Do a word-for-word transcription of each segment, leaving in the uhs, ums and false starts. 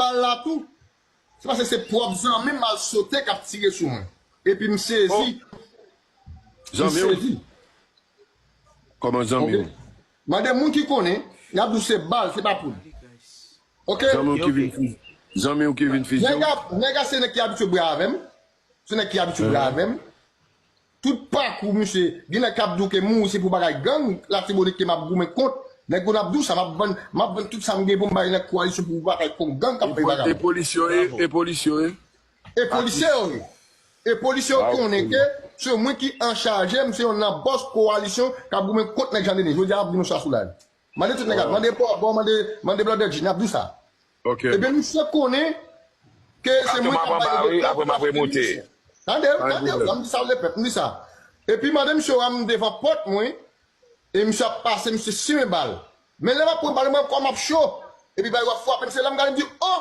bal la tou. Se paske se pwòp zanmi m al sote k ap tire sou mwen. Epi m sezi. M sezi. Kòman zanmi w? Mande moun ki konnen, y ap di w se bal, se pa poud. Ok? Zanmi w ki vin fizi. Zanmi w ki vin fizi w. Nèg la, nèg la se nèg ki abitye bwè avè m. Se nèg ki abitye bwè avè m. Tout pakou misye, gen nèg k ap di w ke mouri se pou bagay gang, Latibonit ke m ap goumen kont. Nèg yo n ap di w sa, m ap vann, m ap vann tout sa m gen pou m bay nèg Kowalisyon pou batay kont gang k ap bay vagabon. E polis yo ye, e polis yo ye. E polisye yo ye. E polisye yo konnen ke se mwen ki anchaje, m se youn nan bòs Kowalisyon k ap goumen kont nèg Jan Denis. Jodi a m ap di nou sa sou live. Mande tout nèg ap, mande Bòbò, mande, mande Blòdè Dji, n ap di w sa. Ebyen, misye konnen ke se mwen k ap bay yo. Apre m ap remonte. Tande, tande, m di sa, lepèp, m di sa. Epi mande misye wè m devan pòt mwen, e misye ap pase, misye simen bal. Men lè m ap pran bal, mwen kò m ap cho. Epi bal yo ap frape m, se la m gade, m di, o,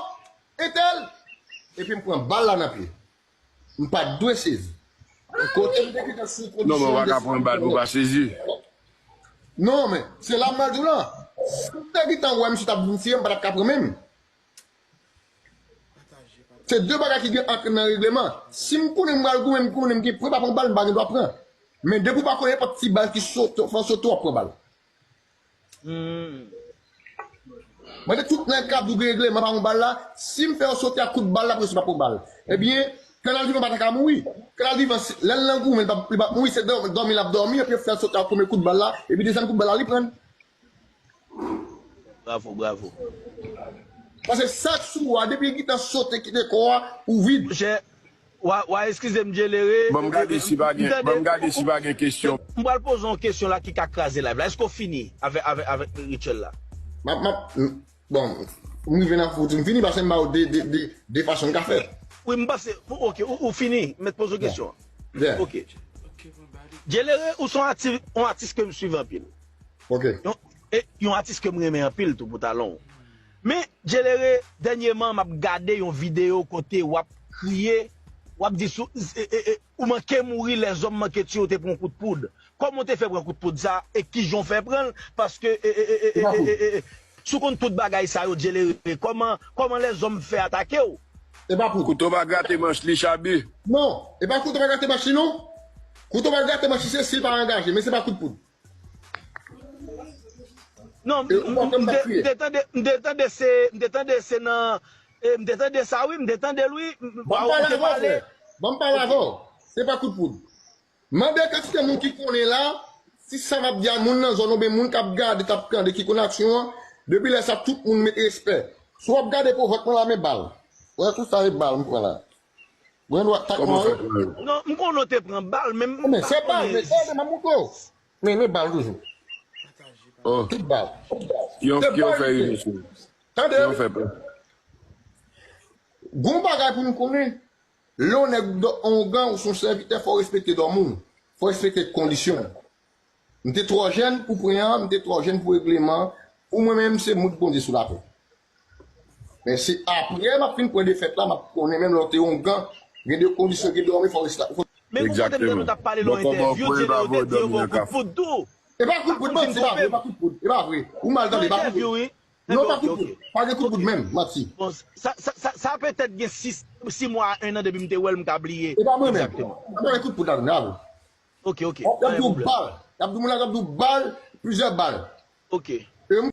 entèl! Epi m pran bal la nan pye. M pa t dwe sezi. Kote m te gentan sou kondisyon. Non, men w pa ka pran bal pou w pa sezi. Non, men se la m pral di w lan. Si m te gentan wè misye t ap vin tire, m pa t ap ka pran men m. Se de bagay ki gen antre nan regleman. Si m konnen m pral goumen, m konnen m gen pwen pa pran bal, m pa gen dwa pran. Men depi w pa konnen nenpòt ti bal ki sote, fè w sote, w ap pran bal. Mande tout nèg k ap di w gen regleman pa yon bal la, si m fè yo sote ak kout bal la, pou yo pa pran bal. Ebyen, Kanal Vivan pa ta ka mouri. Kanal Vivan, lè l nan goumen, li p ap mouri, se dòmi l ap dòmi, epi yo fè l sote ak premye kout bal la, epi dezyèm kout bal la, li pran l. Bravo, bravo. Paske sa k sou ou a, depi l gentan sote kite kò a, ou vid. Monchè, Wa, wa eskize m, Djelere. Ban m gade si pa gen, ban m gade si pa gen kesyon. M pral poze yon kesyon la ki ka kraze live la. Èske w fini avè, avè, avèk Rachel la? M ap, m ap, bon, m rive nan fout m fini paske m ba w de, de, de, de fason m ka fè. Wi, m panse, ok, ou, ou fini, mèt poze w kesyon an. Ok. Djelere, ou se yon atis, yon atis ke m swiv anpil. Ok. Yon, e, yon atis ke m renmen anpil tou pou talan w. Men, Djelere, dènyèman, m ap gade yon videyo kote w ap kriye, w ap di sou, e, e, e, ou manke mouri, lèzòm manke tiye w te pran kout poud. Kòman w te fè pran kout poud sa, e kijan w fè pran l? Paske, e, e, si w konn tout bagay sa yo, Djelere, kòman, kòman lèzòm fè atake w? E pa poud. Kouto pa grate manch li, Chabi. Non, e pa kouto pa grate manch li, non. Kouto pa grate manch li, se si l pa angaje, men se pa kout poud. Non, m te tande, m te tande se, m te tande se nan, e, m te tande sa wi, m te tande l wi. Ban m pale avè w, frè. Ban m pale avè w. Se pa kout poud. Mande kantite moun ki konnen la, si sa m ap di a moun nan zòn oubyen moun k ap gade, k ap tande, ki konn aksyon an, depi lè sa tout moun met respè. Si w ap gade pwovèt mwen la, men bal. Wè tout sa e bal m pran la. Mwen dwa tak mwen wi. Non, m konnen w te pran bal, men m pa konnen. Men se bal, men tande, m ap montre w. Men, men bal toujou. Tout bal. Ki yon fè rive sou. Tande. Ki yon fè pè. Gon bagay pou nou konnen. Lè w nèg ongan, ou se yon sèvitè, fò w respekte dòmi w. Fò w respekte kondisyon w. M te twò jèn pou pwen an, m te twò jèn pou regleman an. Pou mwen menm, se mout Bondye sou latè. Men se apre m ap fin pran defèt la, m ap konnen menm lè w te ongan, gen de kondisyon, gen dòmi, fò w respekte. Men gon kote m tande w t ap pale nan yon entèvyou, Djelere te di yo ba w kout poud tou. E pa kout poud, manti, e pa vre, e pa kout poud, e pa vre. Ou mal tande, e pa kout poud. Non, pa kout poud. Pa gen kout poud menm, manti. Bon, sa, sa, sa, sa petèt gen sis, sis mwa a en an depi m te wè l, m ka bliye. E pa mwen menm. Egzakteman. Pa gen kout poud ladan, bravo. Ok, ok. Y ap di w bal. Y ap di w moun la, y ap di w bal, plizyè bal. Ok. E m